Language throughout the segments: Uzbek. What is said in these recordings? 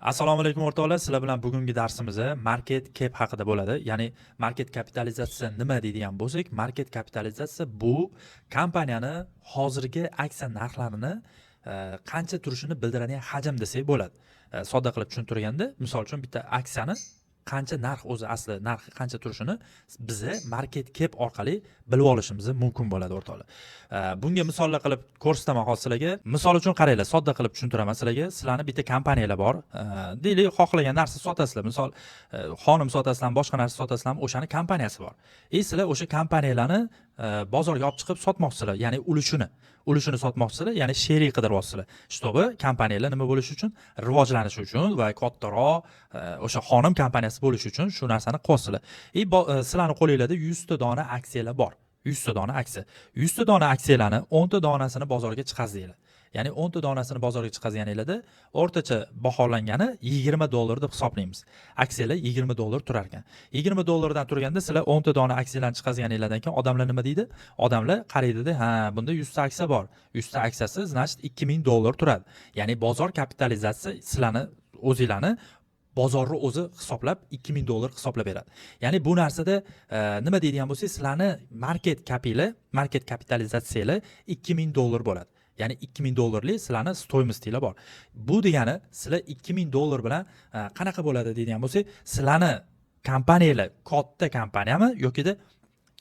Assalomu alaykum, o'rtoqlar. Sizlar bilan bugungi darsimiz market cap haqida bo'ladi. Ya'ni market kapitalizatsiya nima deydigan bo'lsak, market kapitalizatsiya bu kompaniyani hozirgi aksiya narxlarini qancha turishini bildiradigan hajm desak bo'ladi. Sodda qilib tushuntirganda, misol uchun, bitta aksiyani qancha narx, o'zi asli narxi qancha turishini biza market cap orqali bilib olishimiz mumkin bo'ladi, o'rtoqlar. Bunga misollar qilib ko'rsataman hozir sizlarga. Misol uchun, qaranglar, sodda qilib tushuntiraman sizlarga. Sizlarni bitta kompaniyalar bor. Deylik, xohlagan narsa sotasizlar. Misol, xonim sotasizlarmi, boshqa narsa sotasizlarmi, o'shani kompaniyasi bor. И sizlar o'sha kompaniyalarni bozorga olib chiqib sotmoqchisizlar, ya'ni ulushini sotmoqchisizlar, ya'ni sherik qidiryapsizlar. Чтобы kompaniyalar nima bo'lishi uchun, rivojlanishi uchun va kattaroq o'sha xonim kompaniyasi bo'lishi uchun shu narsani qilyapsizlar. И sizlarni qo'linglarda 100 ta dona aksiyalar bor. 100 ta dona aksiya. 100 ta dona aksiyalarni 10 ta donasini bozorga chiqazdinglar. Ya'ni 10 ta donasini bozorga chiqazganinglarda o'rtacha baholangani 20 dollar deb hisoblaymiz. Aksiyalar 20 dollar turar ekan. 20 dollardan turganda, sizlar 10 ta dona aksiyalarni chiqazganinglardan keyin odamlar nima deydi? Odamlar qaraydida, ha, bunda 100 ta aksiya bor. 100 ta aksiyasi, значит, 2000 dollar turadi. Ya'ni bozor kapitalizatsiya sizlarni o'zinglarni bozorni o'zi hisoblab 2000 dollar hisoblab beradi. Ya'ni bu narsada nima deydigan bo'lsak, sizlarni market capinglar, market kapitalizatsiyalar 2000 dollar bo'ladi. Ya'ni 2000 dollarlik sizlarni стоимость inglar bor. Bu degani sizlar 2000 dollar bilan qanaqa bo'ladi deydigan bo'lsak, sizlarni kompaniyalar katta kompaniyami yokida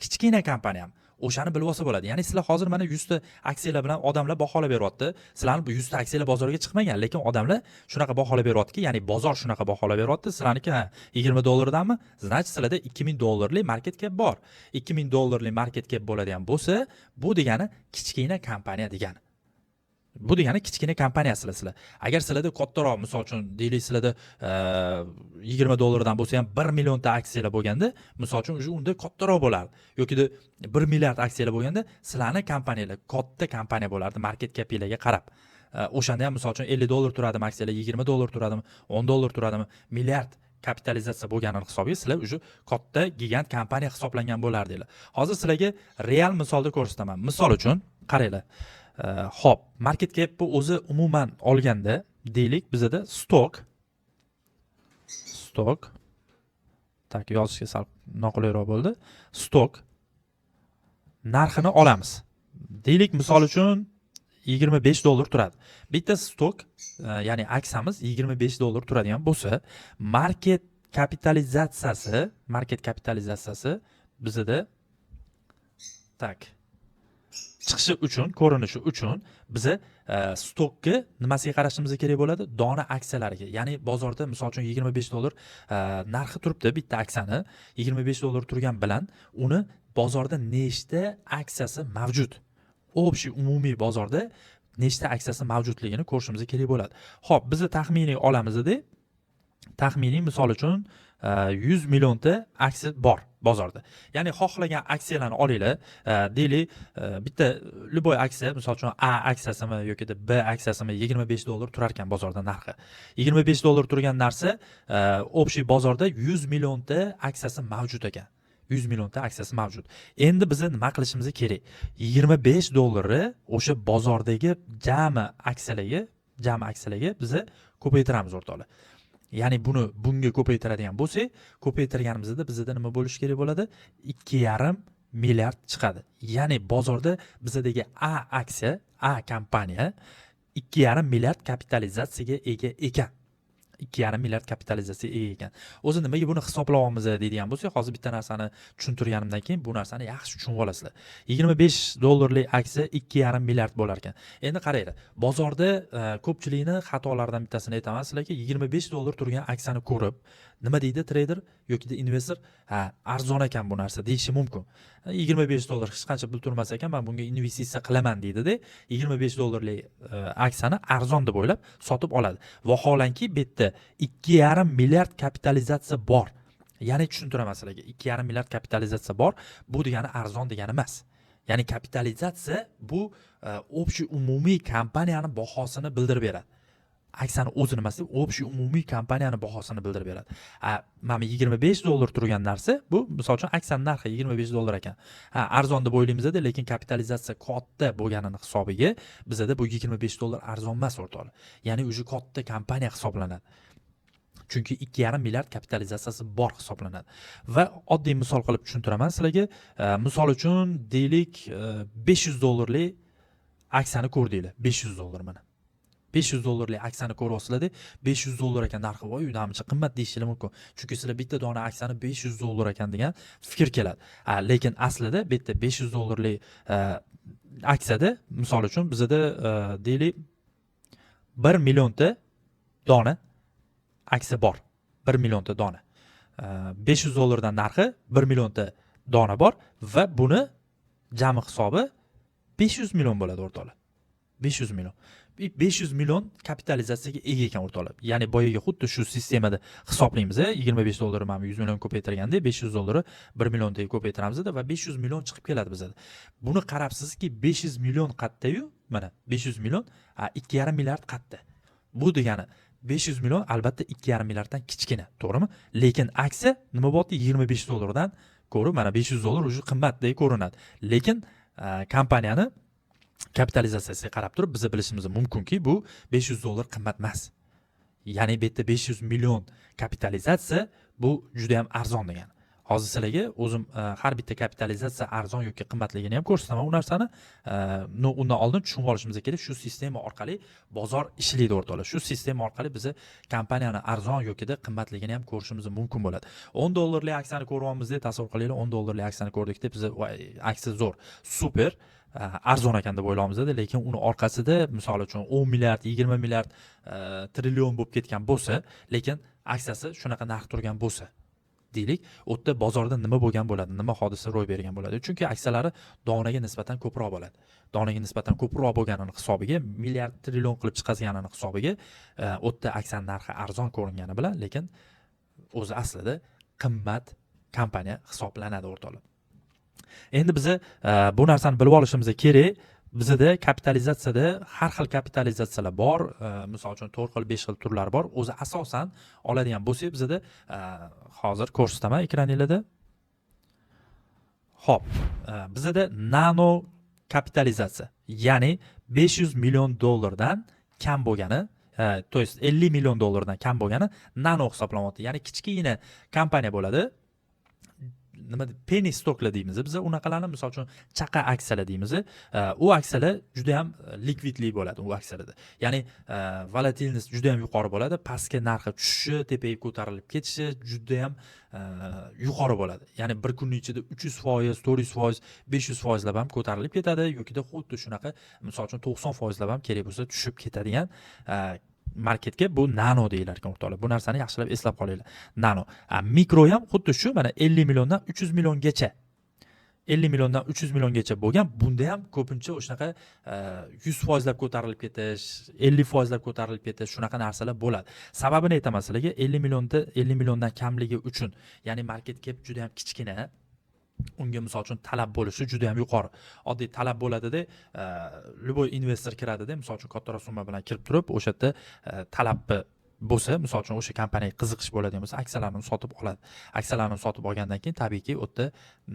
kichkina kompaniyami? O'shani bilib olsa bo'ladi. Ya'ni sizlar hozir mana 100 ta aksiyalar bilan odamlar baholab beryapti. Sizlarni bu 100 ta aksiyalar bozorga chiqmagan, lekin odamlar shunaqa baholab beryaptiki, ya'ni bozor shunaqa baholab beryapti. Sizlarniki, ha, 20 dollardanmi? Значит, sizlarda 2000 dollarlik market cap bor. 2000 dollarlik market cap bo'ladigan bo'lsa, bu degani kichkina kompaniya degani. Bu degani kichkina kompaniyasizlar sizlar. Agar sizlarda kattaroq, misol uchun, deylik, sizlarda 20 dollardan bo'lsa ham 1 millionta aksiyalar bo'lganda, misol uchun, уже unda kattaroq bo'lardi yokida 1 milliard aksiyalar bo'lganda, sizlarni kompaniyalar katta kompaniya bo'lardi market capinglarga qarab. O'shanda ham, misol uchun, 50 dollar turadimi aksiyalar, 20 dollar turadimi, 10 dollar turadimi, milliard kapitalizatsiya bo'lganini hisobiga sizlar уже katta gigant kompaniya hisoblangan bo'lardinglar. Hozir sizlarga real misolda ko'rsataman. Misol uchun, qaranglar. Ho'p, market cap bu o'zi umuman olganda, deylik, bizada stock, так, yozishga sal noqulayroq bo'ldi, stock narxini olamiz, deylik, misol uchun, 25 dollar turadi bitta stock, ya'ni aksiyamiz 25 dollar turadigan bo'lsa, market kapitalizatsiyasi bizada, так, chiqishi uchun, ko'rinishi uchun biza stockka nimasiga qarashimiz kerak bo'ladi? Dona aksiyalariga. Ya'ni bozorda, misol uchun, 25 dollar narxi turibdi bitta aksiyani, 25 dollar turgan bilan uni bozorda nechta aksiyasi mavjud, общий, umumiy bozorda nechta aksiyasi mavjudligini ko'rishimiz kerak bo'ladi. Ho'p, biza taxminiy olamizda, taxminiy, misol uchun, 100 millionta aksiya bor bozorda. Ya'ni xohlagan aksiyalarni olinglar. Deylik, bitta любой aksiya, misol uchun, A aksiyasimi yokida B aksiyasimi, 25 dollar turar ekan bozorda narxi. 25 dollar turgan narsa, общий bozorda 100 millionta aksiyasi mavjud ekan, 100 millionta aksiyasi mavjud. Endi biza nima qilishimiz kerak? 25 dollarni o'sha bozordagi jami aksiyalarga biza ko'paytiramiz, o'rtoqlar. Ya'ni buni bunga ko'paytiradigan bo'lsak, ko'paytirganimizda bizada nima bo'lishi kerak bo'ladi? 2,5 milliard chiqadi. Ya'ni bozorda bizadagi A aksiya, A kompaniya 2,5 milliard kapitalizatsiyaga ega ekan, 2,5 milliard kapitalizatsiyaga ega ekan. O'zi nimaga buni hisoblayapmiz deydigan bo'lsak, hozir bitta narsani tushuntirganimdan keyin bu narsani yaxshi tushunib olasizlar. 25 dollarlik aksiya 2,5 milliard bo'lar ekan. Endi qaranglar, bozorda ko'pchilikni xatolaridan bittasini aytaman sizlarga. 25 dollar turgan aksiyani ko'rib nima deydi treyder yokida investor? Ha, arzon ekan bu narsa, deyishi mumkin. 25 dollar hech qancha pul turmas ekan, man bunga investitsiya qilaman, deydida, 25 dollarlik aksiyani arzon deb o'ylab sotib oladi. Vaholanki bu yerda 2,5 milliard kapitalizatsiya bor. Ya'ni tushuntiraman sizlarga, 2,5 milliard kapitalizatsiya bor, bu degani arzon degani emas. Ya'ni kapitalizatsiya bu общий, umumiy kompaniyani bahosini bildirib beradi. Aksiyani o'zi nimasi, общий, umumiy kompaniyani bahosini bildirib beradi. A mana bu 25 dollar turgan narsa, bu, misol uchun, aksiyani narxi 25 dollar ekan, ha, arzon deb o'ylaymizda, lekin kapitalizatsiya katta bo'lganini hisobiga bizada bu 25 dollar arzon emas, o'rtoqlar. Ya'ni уже katta kompaniya hisoblanadi. Chunki 2,5 milliard kapitalizatsiyasi bor hisoblanadi. Va oddiy misol qilib tushuntiraman sizlarga. Misol uchun, deylik, 500 dollarlik aksiyani ko'rdinglar. 500 dollar, mana. 500 dollarlik aksiyani ko'ryapsizlarda, 500 dollar ekan narxi, voy, unamcha qimmat deyishlari mumkin. Chunki sizlar bitta dona aksiyani 500 dollar ekan degan fikr keladi. Lekin aslida bu yerda 500 dollarlik aksiyada, misol uchun, bizada deylik, 1 millionta dona aksiya bor. 1 millionta dona. 500 dollardan narxi 1 millionta dona bor va buni jami hisobi 500 million bo'ladi, o'rtoqlar. 500 million. 500 million kapitalizatsiyaga ega ekan, o'rtoqlar. Ya'ni boyagi xuddi shu sistemada hisoblaymiz, 25 dollarni mana 100 million ko'paytirganda, 500 dollarni 1 milliontaga ko'paytiramizda va 500 million chiqib keladi bizada. Buni qarabsizki, 500 million qayerda-yu, mana 500 million, 2,5 milliard qayerda? Bu degani 500 million albatta 2,5 milliarddan kichkina, to'g'rimi? Lekin aksiya nima bo'lyapti? 25 dollardan ko'rib, mana 500 dollar уже qimmatdek ko'rinadi. Lekin kompaniyani kapitalizatsiyasiga qarab turib, biz bilishimiz mumkinki, bu 500 dollar qimmat emas. Ya'ni bu yerda 500 million kapitalizatsiya, bu juda ham arzon degani. Hozir sizlarga o'zim har bitta kapitalizatsiya arzon yoki qimmatligini ham ko'rsataman u narsani. Но undan oldin tushunib olishimiz kerak, shu sistema orqali bozor ishlaydi, o'rtoqlar. Shu sistema orqali biz kompaniyani arzon yokida qimmatligini ham ko'rishimiz mumkin bo'ladi. 10 dollarlik aksiyani ko'ryapmiz deb tasavvur qilinglar, 10 dollarlik aksiyani ko'rdikda, biz voy, aksiya zo'r, super, arzon ekan deb o'ylaymiz, lekin uni orqasida, misol uchun, 10 milliard, 20 milliard, trillion bo'lib ketgan bo'lsa, lekin aksiyasi shunaqa narx turgan bo'lsa, deylik, u yerda bozorda nima bo'lgan bo'ladi, nima hodisa ro'y bergan bo'ladi? Chunki aksiyalari donaga nisbatan ko'proq bo'ladi. Donaga nisbatan ko'proq bo'lganini hisobiga, milliard, trillion qilib chiqazganini hisobiga u yerda aksiyani narxi arzon ko'ringani bilan, lekin o'zi aslida qimmat kompaniya hisoblanadi, o'rtoqlar. Endi biza bu narsani bilib olishimiz kerak. Bizada kapitalizatsiyada har xil kapitalizatsiyalar bor. Misol uchun, to'rt xil, besh xil turlari bor. O'zi asosan oladigan bo'lsak, bizada hozir ko'rsataman ekraninglarda. Ho'p, bizada nano kapitalizatsiya, ya'ni 500 million dollardan kam bo'lgani, то есть 50 million dollardan kam bo'lgani nano hisoblanyapti, ya'ni kichkina kompaniya bo'ladi. Nima, penny stocklar deymiz biz unaqalarni, misol uchun, chaqa aksiyalar deymiz. U aksiyalar juda ham likvidli bo'ladi u aksiyalarda, ya'ni волатильность juda ham yuqori bo'ladi, pastga narxi tushishi, tepaga ko'tarilib ketishi juda ham yuqori bo'ladi. Ya'ni bir kunni ichida 300%, 400%, 500 foizlab ham ko'tarilib ketadi yokida xuddi shunaqa, misol uchun, 90 foizlab ham kerak bo'lsa tushib ketadigan marketga bu nano deyilar ekan, o'rtoqlar. Bu narsani yaxshilab eslab qolinglar, nano. Mikro ham xuddi shu, mana 50 milliondan 300 milliongacha, 50 milliondan 300 milliongacha bo'lgan. Bunda ham ko'pincha o'shanaqa 100 foizlab ko'tarilib ketish, 50 foizlab ko'tarilib ketish, shunaqa narsalar bo'ladi. Sababini aytaman sizlarga: 50 millionda, 50 milliondan kamligi uchun, ya'ni market cap juda yam kichkina, unga, misol uchun, talab bo'lishi juda yam yuqori. Oddiy talab bo'ladida, любой investor kiradida, misol uchun, kattaroq summa bilan kirib turib, o'sha yerda talabni bo'lsa, misol uchun, o'sha kompaniyaga qiziqish bo'ladigan bo'lsa, aksiyalarni sotib oladi. Aksiyalarni sotib olgandan keyin, tabiiyki, u yerda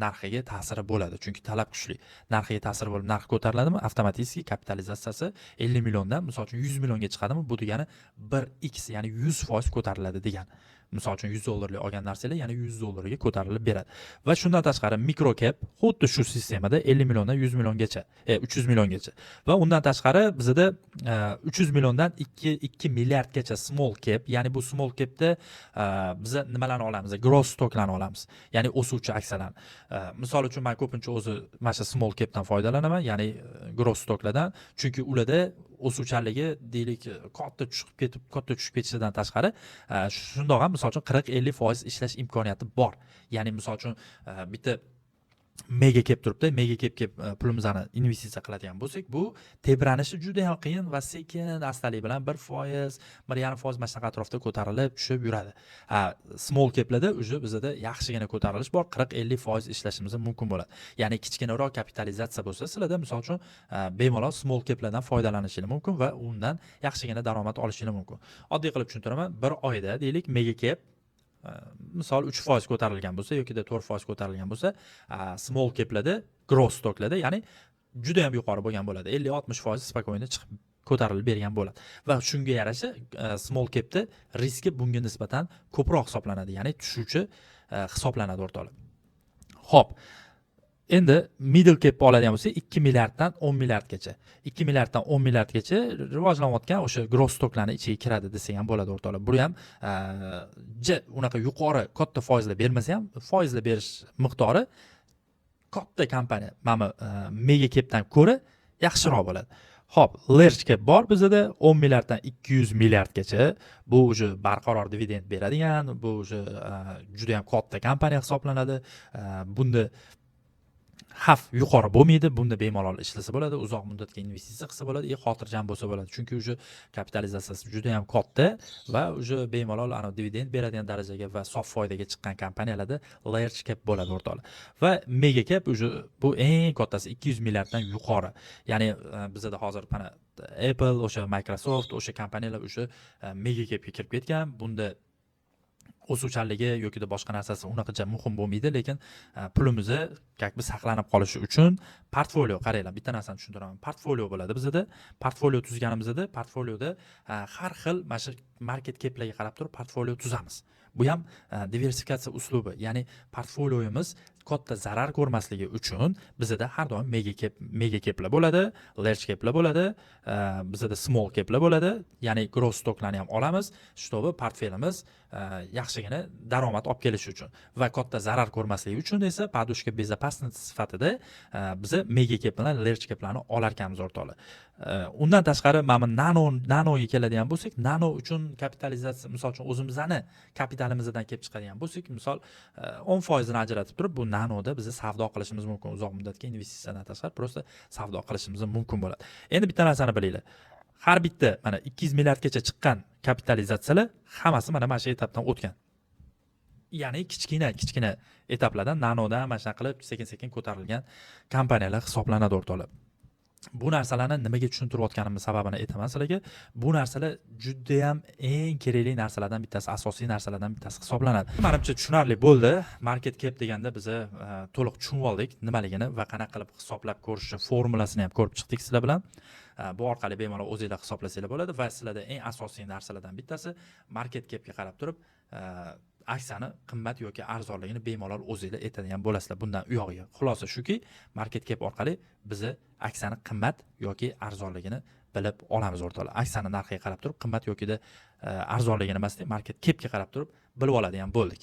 narxiga ta'siri bo'ladi, chunki talab kuchli. Narxiga ta'siri bo'lib, narx ko'tariladimi, avtomatik kapitalizatsiyasi 50 milliondan, misol uchun, 100 millionga chiqadimi, bu degani 1 x, ya'ni 100% ko'tariladi degani. Misol uchun, 100 dollarlik olgan narsalar yana 100 dollarga ko'tarilib beradi. Va shundan tashqari, micro cap xuddi shu sistemada 50 milliondan 100 milliongacha, 300 milliongacha. Va undan tashqari bizada 300 milliondan 2 milliardgacha small cap. Ya'ni bu small capda biza nimalarni olamiz? Growth stocklarni olamiz, ya'ni o'suvchi aksiyalarni. Misol uchun, man ko'pincha o'zi mana shu small capdan foydalanaman, ya'ni growth stocklardan, chunki ularda o'suvchanligi, deylik, katta tushib ketib, katta tushib ketishidan tashqari, shundoq ham, misol uchun, 40-50% ishlash imkoniyati bor. Ya'ni, misol uchun, bitta mega cap turibdi, mega cap kelib pulimizni investitsiya qiladigan bo'lsak, bu tebranishi juda yam qiyin va sekin astalik bilan 1%, 1,5%, mana shunaqa atrofda ko'tarilib tushib yuradi. Small caplarda уже bizada yaxshigina ko'tarilish bor, 40-50% ishlashimiz mumkin bo'ladi. Ya'ni kichkinaroq kapitalizatsiya bo'lsa sizlarda, misol uchun, bemalol small caplardan foydalanishingiz mumkin va undan yaxshigina daromad olishingiz mumkin. Oddiy qilib tushuntiraman: bir oyda, deylik, mega cap misol 3% ko'tarilgan bo'lsa yokida 4% ko'tarilgan bo'lsa, small caplarda, growth stocklarda, ya'ni juda yam yuqori bo'lgan bo'ladi, 50-60% спокойно chiqib ko'tarilib bergan bo'ladi. Va shunga yarasha small capda riski bunga nisbatan ko'proq hisoblanadi, ya'ni tushuvchi hisoblanadi, o'rtoqlar. Ho'p, endi middle cap oladigan bo'lsak, 2 milliarddan 10 milliardgacha, 2 milliarddan 10 milliardgacha rivojlanayotgan o'sha growth stocklarni ichiga kiradi desak ham bo'ladi, o'rtoqlar. Bu ham unaqa yuqori katta foizlar bermasa ham, foizlar berish miqdori katta kompaniya, mana bu mega capdan ko'ra yaxshiroq bo'ladi. Ho'p, large cap bor bizada, 10 milliarddan 200 milliardgacha. Bu уже barqaror dividend beradigan, bu уже juda yam katta kompaniya hisoblanadi. Bunda xavf yuqori bo'lmaydi, bunda bemalol ishlasa bo'ladi, uzoq muddatga investitsiya qilsa bo'ladi и xotirjam bo'lsa bo'ladi, chunki уже kapitalizatsiyasi juda yam katta va уже bemalol anavi dividend beradigan darajaga va sof foydaga chiqqan kompaniyalarda large cap bo'ladi, o'rtoqlar. Va mega cap уже bu eng kattasi, 200 milliarddan yuqori, ya'ni bizada hozir mana Apple, o'sha Microsoft, o'sha kompaniyalar o'sha mega capga kirib ketgan. Bunda o'suvchanligi yokida boshqa narsasi unaqa muhim bo'lmaydi, lekin pulimizni как бы saqlanib qolishi uchun portfolio, qaranglar, bitta narsani tushuntiraman. Portfolio bo'ladi bizada. Portfolio tuzganimizda, portfolioda har xil mana shu market caplarga qarab turib portfolio tuzamiz. Bu ham diversifikatsiya uslubi, ya'ni portfoliomiz katta zarar ko'rmasligi uchun bizada har doim mega cap, mega caplar bo'ladi, large caplar bo'ladi, bizada small caplar bo'ladi, ya'ni growth stocklarni ham olamiz, чтобы portfelimiz yaxshigina daromad olib kelishi uchun va katta zarar ko'rmasligi uchun esa подушка безопасности sifatida biza mega cap bilan large caplarni olar ekanmiz, o'rtoqlar. Undan tashqari, mana bu nanoga keladigan bo'lsak, nano uchun kapitalizatsiya, misol uchun, o'zimizni kapitalimizdan kelib chiqadigan bo'lsak, misol, 10 foizini ajratib turib, bu nanoda biza savdo qilishimiz mumkin. Uzoq muddatga investitsiyadan tashqari, просто savdo qilishimiz mumkin bo'ladi. Endi bitta narsani bilinglar: har bitta mana 200 milliardgacha chiqqan kapitalizatsiyalar hammasi mana shu etapdan o'tgan, ya'ni kichkina kichkina etaplardan, nanodan mana shunaqa qilib sekin sekin ko'tarilgan kompaniyalar hisoblanadi, o'rtoqlar. Bu narsalarni nimaga tushuntirayotganimni sababini aytaman sizlarga. Bu narsalar judayam eng kerakli narsalardan bittasi, asosiy narsalardan bittasi hisoblanadi. Manimcha, tushunarli bo'ldi. Market cap deganda biza to'liq tushunib oldik nimaligini va qanaqa qilib hisoblab ko'rishni formulasini ham ko'rib chiqdik sizlar bilan. Bu orqali bemalol o'zinglar hisoblasanglar bo'ladi. Va sizlarda eng asosiy narsalardan bittasi, market capga qarab turib aksiyani qimmat yoki arzonligini bemalol o'zinglar aytadigan bo'lasizlar. Bundan u yog'iga xulosa shuki, market cap orqali biza aksiyani qimmat yoki arzonligini bilib olamiz, o'rtoqlar. Aksiyani narxiga qarab turib qimmat yokida arzonligini emas, market capga qarab turib bilib oladigan bo'ldik.